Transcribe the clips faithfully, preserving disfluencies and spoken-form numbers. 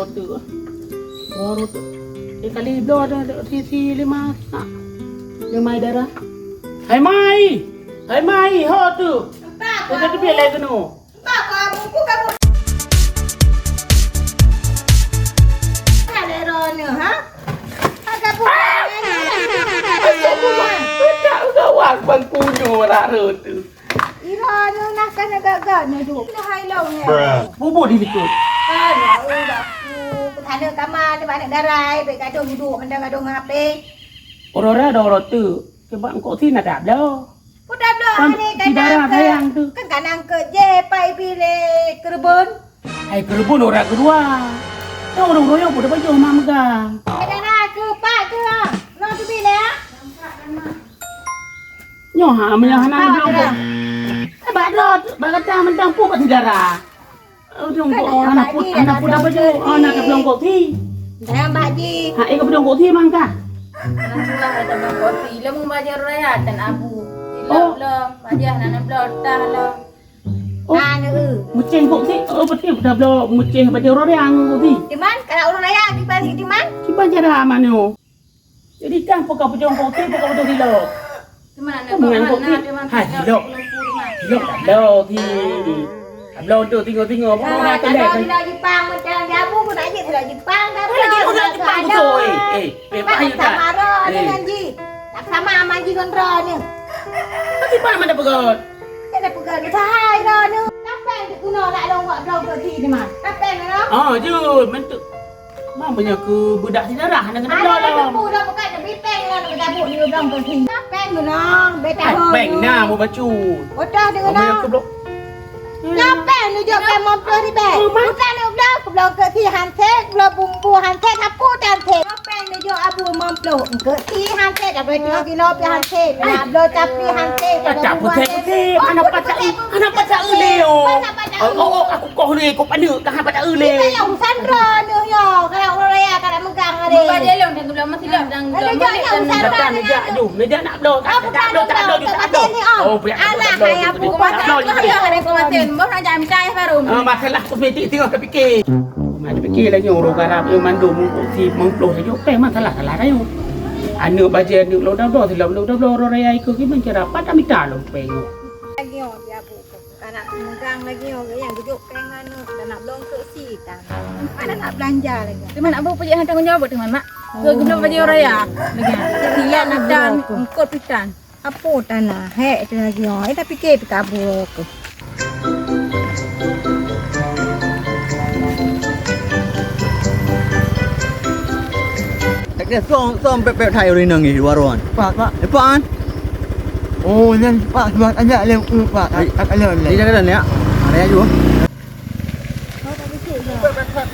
Roh tu. Roh tu. Di kali bloe ada, ada si, si lima nak. Lima darah. Hai mai. Hai mai, ho tu. Empat. Kita tu biar lagi kena. Bak kamu, ku kamu. Ada roh ni, ha? Ada pun. Aku buat, budak gawat bang kunyuk rara tu. Ira ni nak kena gagal ni tu. Nak hai long ni. Bubur di situ. Kan, ya Allah. Aku sana kamar ni banyak darai, baik gaduh duduk, mendang gaduh ngape. Aurora ada orang tu. Sebab engkau sih nak tak bloe. Ku tabloe. Kan, hana di darah sayang tu. Kan kanang ke je pai pi le keureubeuen. Hai keureubeuen orang keudua. Kan orang royong pun dapat jauh mak megang. Darah ke pak ke ah. Lo tu bila? Nyoh ha meunyoh hana bloe. Bak droe, bak gata mantong pun bak darah. Ujong kok anak put, anak put apa je? Anak ke belong kopi. Sayang Pak Ji. Ha, eh, ke belong kopi mang kah? Anak pula ada belong kopi. Lemu baju raya dan abu. Oh. Lom, baju anak belong tah lom. Oh. Anu. Muceng kopi. Oh, betul dah belong muceng baju raya ngu kopi. Di man? Kalau orang raya di pagi di man? Di man cara mana? Jadi kan peuka pujong kopi, peuka pujong kilo. Teuma na. Hai, kilo. Kilo dah bloe ti. Bloe tu tingo-tingo. Pokok na tu deh. Kilo Jepang macam jabu pun nak jih kilo Jepang dah. Lagi kilo Jepang tu. Eh, eh, eh, payu tak. Sama ro ni kan ji. Tak sama sama ji kontrol ni. Tapi mana mana pegot? Ada pegot usaha ro ni. Sampai di kuno nak long buat bloe tu di mana? Sampai ni. Ah, jut, mentuk. Mak meunyoe keu beudak si darah hana keuneuk bloe lom. Ada lampu dah buka, tapi peng lah nak cabut ni blang tu sini. Peng tu nah, beta ho. Peng nah mau bacut. Udah dengan nah. Meunyoe keu bloe. Nah, peng ni jok peng lima puluh ribèe. Udah nak bloe, keu bloe keu si hansek, bloe bumbu hansek, sapu hansek. Peng ni jok abu lima puluh. Keu si hansek, dah bloe tiga kilo pi hansek. Nak bloe tapi hansek, dah bloe bumbu hansek. Mana pacak, mana pacak uleh oh. Oh, oh, aku koh ni, kau paneuk, kah pacak uleh. Kita yang urusan droe ni yo, kalau orang raya tak nak megang hari. Buka je long dan gula masih lap dan gula. Ada jok yang urusan droe ni. Dah jom, dah nak bloe. Tak bloe, tak bloe, tak bloe. Oh, pihak anak saya bukan ada kematian. Baru nak jam saya baru. Ah, masalah kosmetik tengah terfikir. Nak terfikir lagi orang Arab yang mandum si mengploh saja. Peng masalah salah kayu. Aneuk bajèe aneuk lôn dah bloe, silap lôn dah bloe, orang raya ikut gimana cara? Pada mita lôn peng. Lagi oh dia bu. Anak megang lagi orang yang duduk peng anu, tak nak belong ke si tang. Mana nak belanja lagi? Teuma nak bu pajak hana tanggung jawab teuma mak. Ke guna baju raya. Lagi. Silap ada engkot pitan. Apo tanah hek tu lagi oh. Eh tapi ke pika bu ke. Dak dia som som pep pep thai rineng ni luar ruan. Pak, pak. Depan. Oh, nyan pak surat aja lem, pak. Tak ada lem. Ni jangan ya. Ada ya juga. Oh, tak betul ya.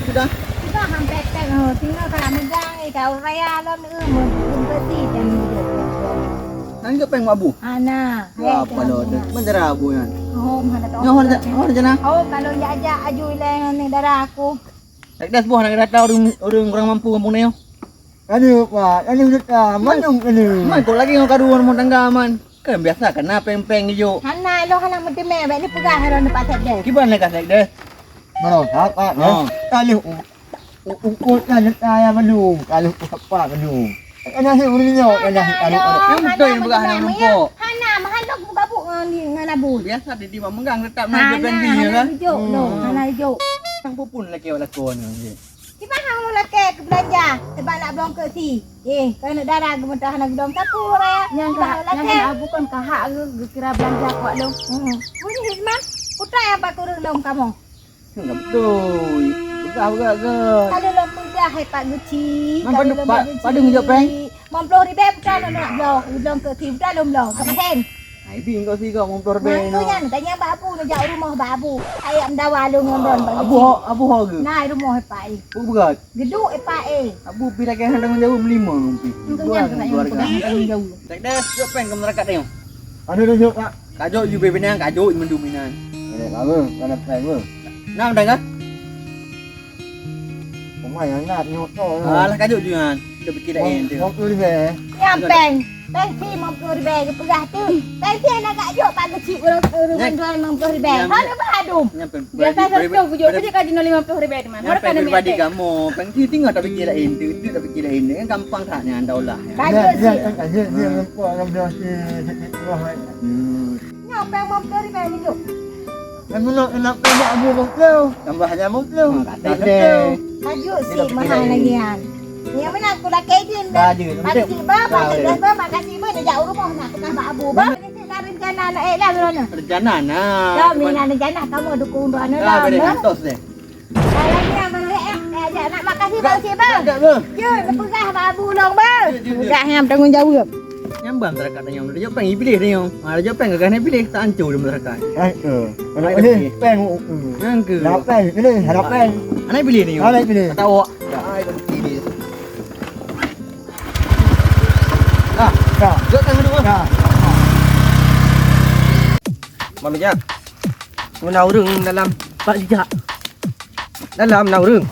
Sudah. Sudah hampir tak. Oh, tinggal kalau megang ni kau raya lom ni. Mesti dan hidup. Nang ke peng abu. Ana. Wah, palo tu. Mentera abu nyan. Oh, mana tahu. Nyoh hon hon jana. Oh, kalau ya aja aju ilai ni darah aku. Tak ada sebuah nak datang orang orang kurang mampu kampung ni. Aduh, Pak, aduh, duit, ah, manum, aduh. Man, kok lagi ngon kaduan rumah tangga, man? Kan biasa kena peng-peng ijo. Hana, lo hana meuteumé, bèk ni peugah lo ni Pak Sekdes. Kiban lé ka Sekdes? Baroe, Pak, Pak, ya. Ha. Kalau u-, u-, ukut kan saya belum, kalau apa belum. Kan nasi urut nyo, kan nasi kalau ada. Yang betul yang peugah hana meuteumé, meurumpok. Hana, mahal lo gabuk ngon, ngon Abu. Biasa di, di mak menggang tetap na. Hana, hana jok, lo, hana jok. Sang pupun lagi awak lakon ni. Kiban hang lôn lakèe keu beulanja, teuma nak blong keu si. Eh, keuneuk dara geumeutah hana geudong sapeue raya. Nyang ka, nyang ka abu kon ka hak geu-, geukira beulanja kuak lôn. Hmm. Bunyi hikmah, putra nyang pat kureueng lom kamoe. Enggak betul. Peugah, peugah, peugah. Kalau lôn peugah hai Pak Guci, kalau lôn Pak Guci. Padum jok peng? Lima puluh ribèe putra lôn nak blong, lôn blong keu si putra lôn blong. Keu mahen. Hai, bi engkau sigoe mumploh ribèe. Nah, tu nyan, tanya bak abu, neujak rumoh bak abu. Ayat mendawa lu ngon ron bak abu ho, abu ho geuh. Nah, rumoh Pak eh. Buk berat. Geduk eh Pak eh. Abu pi lagèe hana tanggung jawab meulima pi. Dua nyan, dua nyan, tanggung jawab. Tak ada, jok peng ke masyarakat tengok. Ada dah jok, Pak. Kajok you bebe nang, kajok you mandum inan. Ada apa? Ada peng apa? Nah, udah kah? Pemain anak nyok tu. Alah, kajok you nyan. Kita fikir lain tu. Mau tu dia. Yang peng. Pensi lima puluh ribèe geupeugah tu. Pensi hana ka jok pak keuchik uroe, uroe bantuan lima puluh ribèe. Nyan, hana ba adum. Nyan pen-, biasa pribadi, seratus tujuh puluh ka jinoe lima puluh ribèe teuma. Nyan pen pribadi kamoe. Pensi tinggal tak pikir lain tu, tu tak pikir lain. Kan gampang that nyan daulah nyan. Kan jok sih. Nyoe pèng lima puluh ribèe ni jok. Kan meunan keunan pèng lima puluh. Tambah lima puluh. Ka jok sih mahal lagi nyan. Nyang meunan aku lakèe jin. Ka jok. Makasih ba, makasih ba, makasih ba, neujak u rumoh nak peugah bak Abu ba. Ni na rencana nak, eh, lah, lah, lah. Rencana na. Dah, mina rencana kamu dukung dua anak. Dah, lah, boleh lah. Antos deh. Dah, lagi yang baru, eh, eh, ajak nak makasih ba, cik ba. Jom, peugah bak Abu Long ba. Peugah nyang bertanggung jawab. Nyang ban masyarakat tanyong, Raja Peng iblih tanyong. Ha, Raja Peng gagah na iblih, tak ancô di masyarakat. Eh, eh. Anak iblih, Peng, eh. Nang ke? Anak Peng, iblih, anak Peng. Anak iblih tanyong. Anak iblih. Kata awak. Ai, bang iblih. Ah, dah. Jok tangan dulu. Dah. Mak Bijak. Muna ureueng dalam. Pak Bijak. Dalam na ureueng.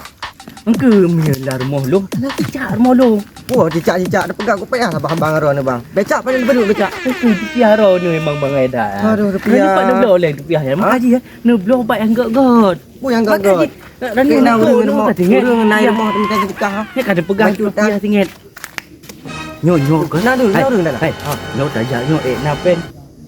Engke meunyoe lam rumoh lôn, na cicak rumoh lôn. Wah, cicak-cicak, dah peugah kupiah lah bang, bang Ron ni, bang. Becak paling leubeh becak. Engke kupiah Ron ni memang bangai dah. Aduh, rupiah. Ni pat dulu leh kupiah ya. Ha? Makasih ya. Neubloe bak nyang gèt-gèt. Oh, nyang gèt-gèt. Makasih. Nak, nak, nak, nak, ureueng na rumoh, ureueng na rumoh, teuka sedekah. Ni ka dipeugah kupiah singet. Nyoe, nyoe, kan? Na ureueng, na ureueng dalam. Hai, ha, nyoe tajak nyoe, eh, na pèng.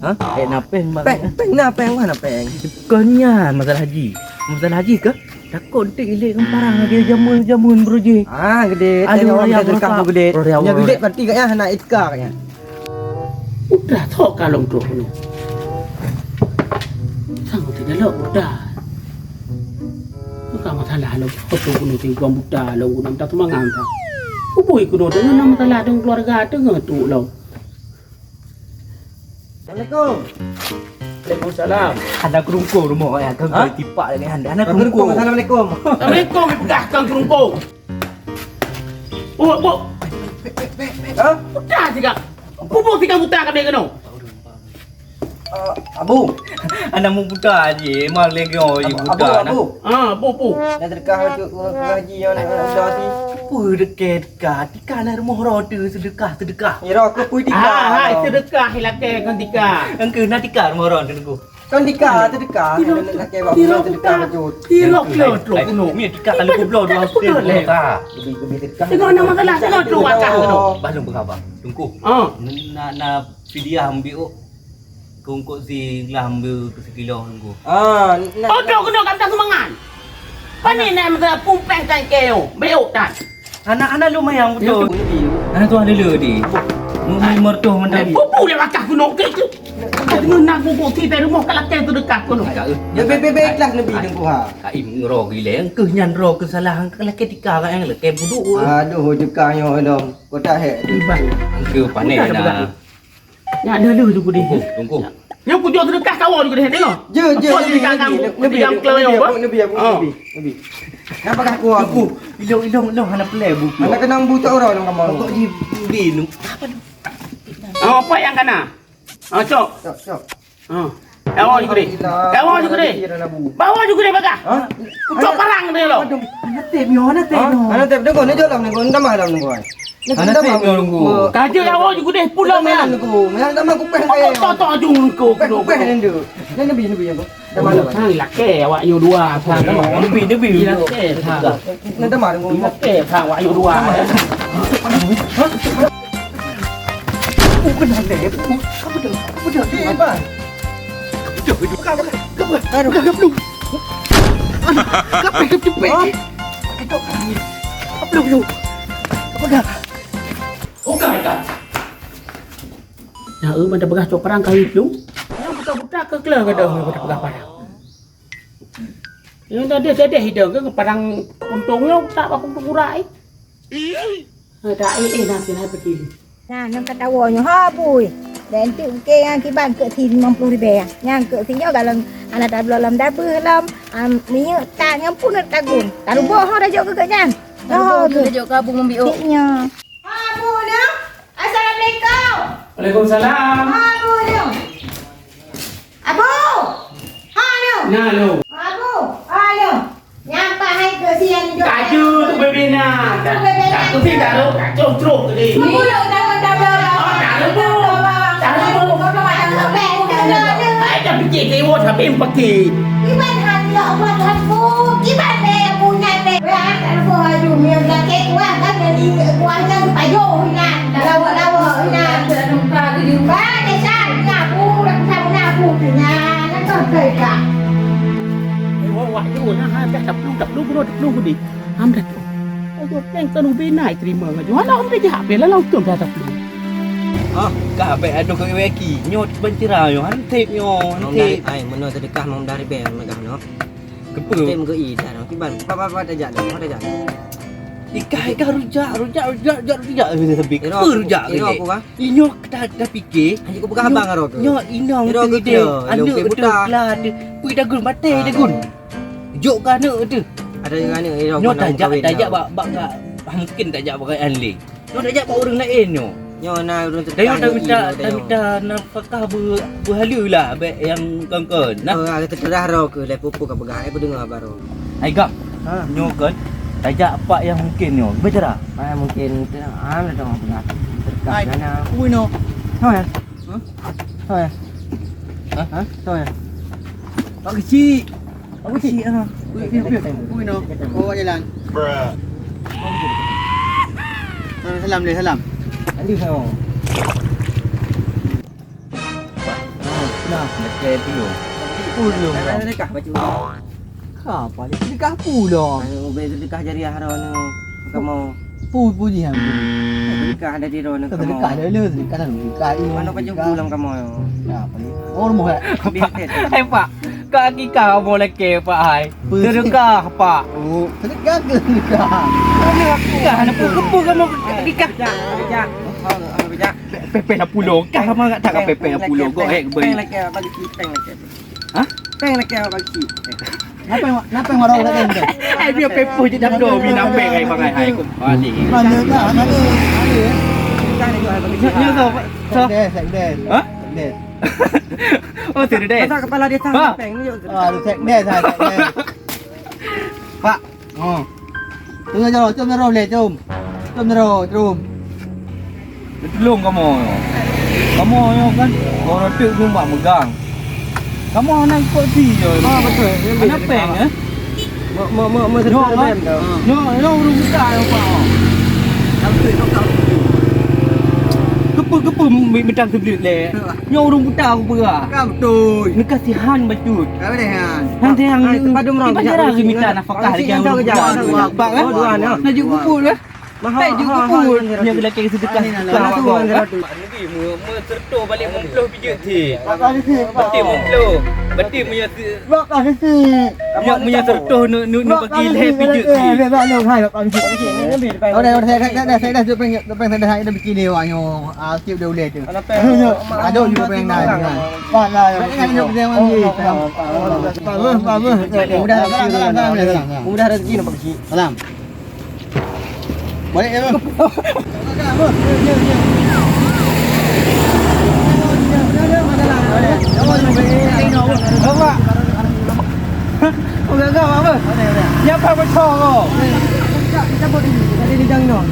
Ha? Eh, na pèng, bang. Pèng, pèng na pèng, wah na pèng. Kon nyan masalah haji. Masalah haji ke? Takot enteuk ilèe ngon parang lagi jameun-jameun beurujih. Ah, gèt. Aduh, raya berkah tu gèt. Nya gèt berarti kat nya hana itikaf kat nya. Udah sok kalon trok keunoe. Sang tidak lok udah. Bukan masalah lom. Kau tu keunoe tinggal buta lom guna minta sumbangan ka. Ubui keunoe dengan nama salah dengan keluarga tengah tu lom. Assalamualaikum. Waalaikumsalam. Hana keurungkong rumoh, eh, kan. Hah? Tipak lagi hana, hana keurungkong. Assalamualaikum. Assalamualaikum, dipeugah kan keurungkong. Oh, bu. Hah? Buta tiga. Bubu tiga buta kami keunoe. Ah, Abu. Anak mu buta je, emang lagi oh je buta. Abu, Abu. Ah, bu, bu. Nak sedekah untuk orang haji yang nak sedekah. Apa dekat Ka, tika na rumoh droe teuh seudeukah-seudeukah. Ngira keu peue tika. Ah, hai, seudeukah lakèe kon tika. Engkeu na tika rumoh droe teuh. Kon tika seudeukah. Lakèe bak seudeukah bacut. Tirok lo trok kuno. Mi tika kalau kubloe dua puluh ka. Lebih lebih seudeukah. Tengok nama salah, tengok trok wakah kuno. Balum beukaba. Tungku. Ah. Na na fidyah ambiuk. Kungkot si glah ambil ke sekilo nunggu. Ah, nah. Odo kena kata semangat. Pani nak masa pumpeh tan keo, beok tan. Anak-anak lumayan betul. Anak tuan dulu di. Mu mertuh mentari. Pupu dia bakah gunung ke tu. Kena nak buku kita rumah kalau ke tu dekat gunung. Ya bebe ikhlas nabi tengku ha. Kaim ngero gile, engkeuh nyan ro ke salah, engkeuh laki tika ka yang leke buduk. Aduh, jekah nyo dong. Kota hek. Iban. Engkeuh panen nah. Nyak deuh-deuh tu kudeh. Tunggu, tunggu. Nyoe kujok seudeukah kawoe tu kudeh, tengok. Je, je, je, je, je. Nabi, Nabi, Nabi, Nabi, Nabi. Napa kah kuah? Tunggu. Ilong, ilong, ilong hana pelai buku. Hana kenang buta orang dalam kamar. Pokok di, di nu. Oh, apa yang kana? Ah, cok. Cok, cok. Ah. Kawoe tu kudeh. Kawoe tu kudeh. Bawa tu kudeh bagah. Hah? Cok parang tu lo. Aduh, hana tem yo, hana tem yo. Hana tem, dengar ni jalan ni, entah malam ni, boy. Hana tem yo, nunggu. Kaje awak juga deh pulang ya. Nunggu, yang sama kupeh. Aku tak tak jung nunggu. Kupeh, kupeh ni tu. Jangan nabi, nabi yang tu. Dah malam. Sang laki awak nyu dua, sang. Nabi, nabi. Laki, sang. Nanti malam nunggu. Laki, sang awak nyu dua. Oh, kenapa deh? Apa dah? Apa dah? Eh, bang. Aduh, aduh, aduh, aduh. Aduh, aduh, aduh. Aduh, aduh, aduh. Aduh, aduh. Apa dah? Bukan, bukan. Nah, eh, mata peugah cok parang kali tu. Yang buta-buta ke kelar ke dah mata peugah parang. Yang tadi, tadi hidang ke parang untungnya tak aku kurai. Ha, tak, eh, eh, nanti, nanti pergi. Nah, nang kata awaknyoe, ha, bui. Dan tu ke yang kiban ke si lima puluh ribèe. Yang ke si nyoe kalau anak tablo lom dabeuh lom, am, minyeuk tak nyang pun tagun. Taruboh ho rajuk ke nyan. Taruboh tu rajuk ke Abu Mumbiuk. Nyoe. Ha, bu nyoe. Assalamualaikum. Waalaikumsalam. Ha, bu nyoe. Abu! Ha, nyoe. Nah, lo. Abu! Ha, nyoe. Nyapa hai ke siang nyoe? Kaju tu bebena. Tu bebena. Tak tu sih tak lo, tak cocok tadi. Sepuluh tahun tak lo. Oh, tak lo. Ai dah picit tewa sampai pakai. Iban han ya Allah Tuhanku. Iban be punya be. Wah, tak lupa baju mian lagi kuah kan jadi kuahnya pajoh hinan. Lawa-lawa hinan. Ba desa nya aku dah sama aku punya. Nak kau kai ka. Eh, wah, wah, tu nah, ha, dah tak perlu, tak perlu, tak perlu, tak perlu ni. Am dah tu. Oh, tu peng tanu binai terima ngaju. Alah, am dah jahat, bela langsung dah tak perlu. Ah, ka bek aduh kau weki. Nyoe pencera nyoe, han tip nyoe, han tip. Ai, meunoe sedekah mau dari beng megah nyoe. Kepe? Tip meugeui dah nyoe. Kiban, apa-apa tajak dah, apa tajak. Ikah, ikah rujak, rujak, rujak, rujak, rujak, rujak, rujak. Iro aku, rujak iro aku, ah. Inyoe kita dah fikir. Hanya aku peugah abang aro tu. Nyoe inong tu ide. Iro aku kira, aneuk iro tu buta. Kelah tu. Kui dagun, batai dagun. Jok ke aneuk tu. Ada yang aneuk, iro aku nak tajak, tajak bak, bak ka, mungkin tajak bak ahli. Nyoe tajak bak ureueng laén nyoe. Nyoe na ureueng teuka. Dah nyoe tamita, tamita nafakah be-, beuhaleue lah bèk nyang kon-kon. Nah. Oh, ada teukeurah roh keu lé pupu ka peugah, eh, peudeungoe baru. Hai gam. Ha. Nyoe kon tajak pak nyang mungkin nyoe. Beutara? Ah, mungkin tu, ah, ada orang peugah. Hai. Ui no. Ha ya. Ha? Ha ya. Ha? Ha? Ha ya. Pak kecil. Apa sih? Ah. Yuk, yuk, yuk. Ui, no. Bawa jalan. Ah, salam deh, salam. Tadi sama. Nah, dekat dulu. Dulu. Dah, dah, dah, dah, baca. Ka apa ni? Sedekah pulang. Anu, ubé sedekah jariah dah ni. Kamu. Pu, pu jih aku. Sedekah ada di roh ni kamu. Sedekah ada lu, sedekah dah lu. Sedekah ini. Mana pakai pulang kamu? Ya, apa ni? Oh, rumah, eh? Hai, Pak. Ka akikah kamoe lakèe, Pak, hai. Apa? Sedekah, Pak. Oh, sedekah ke sedekah? Mana akikah? Kenapa kebun kamoe akikah? Kejap, kejap. Oh, oh, kejap. Pepeh lah pulo. Kah sama tak pepeh lah pulo. Go, eh, peng lakèe, bagi peng lakèe. Hah? Peng lakèe, bagi. Napa, napa marah kat dia? Eh, dia pepeh je dah do, bina peng, hai, bangai, hai. Mana dah, mana? Mana? Nya, nya, so, so. Sekdes, sekdes. Hah? Sekdes. Oh, sekdes. Pasal kepala desa peng ni. Ah, sekdes, ah, sekdes. Pak. Oh. Tengok jauh, com jauh leh, com. Com jauh, com. Tolong kamoe. Kamoe nyoe kan, orang tu pun bak megang. Kamoe hana ikot si je. Ah, betul. Hana peng, eh? Mak, mak, mak, mak, nyoe, kan? Nyoe, nyoe ureueng buta, nyoe, Pak. Kepe-kepe mi-, mitang seubleut lé. Nyoe ureueng buta aku peugah. Kan betul. Neukasihan bacut. Kan betul, kan? Han teuhang. Hai, tempat dum orang. Iban cara mita nafakah lagi ureueng buta. Pak, kan? Laju kumpul, kan? Mahal, mahal, mahal. Nyang lakèe sedekah. Mak Nabi, mu, mu sertoh balik meuplôh bijèk cit. Berarti meuplôh. Berarti meunyoe se-, meunyoe, meunyoe sertoh nu, nu, nu bagi lhèe bijèk cit. Udah, udah, udah, udah, udah. Udah rezeki nampak kecil. Salam. Balik ya, Bang. Apa? Peugah-peugah apa? Siapa betul kau?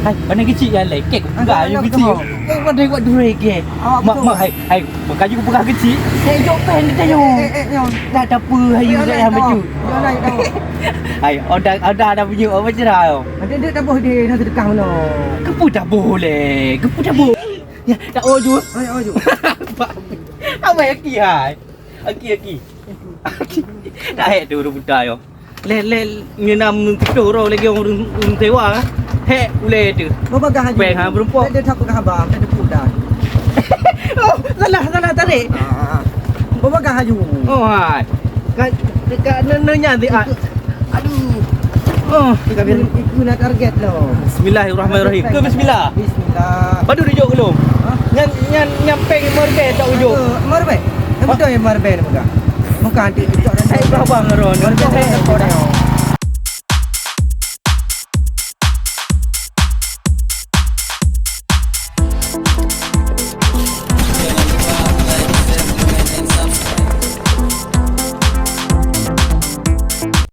Hai, pandai kecil ya, lekek. Enggak, you kecil. Eh, pandai buat dua lekek. Mak, mak, hai, hai, makanya aku peugah kecil. Eh, jok pen kita nyo. Dah dapur hayu kat yang baju. Hai, oda, oda ada bunyi apa cerah. Ada dek taboh di nasi dekat mana? Kepu taboh leh, kepu taboh. Ya, tak ojo. Ayo, ayo. Apa yang ki hai? Aki, aki. Aki. Tak hai tu urut buta yo. Leh, leh, ni nam tujuh orang lagi orang, orang sewa. Hek, uleh tu. Babagah haji. Peng, ha, berempok. Dia, dia tak pegang abang, dia pun dah. Oh, salah, salah tarik. Ah, ah, ah. Babagah haji. Oh, hai. Ka, ka, ne, ne, nya, di, ah. Aduh. Oh. Iku nak target lo. Bismillahirrahmanirrahim. Ke bismillah? Bismillah. Padu dijok belum? Ha? Nyan, nyan, nyan peng merbeh tak ujok? Merbeh. Yang betul yang merbeh ni bukan? Bukan, dia cocok dan saya abang Ron. Merbeh saya cocok dia.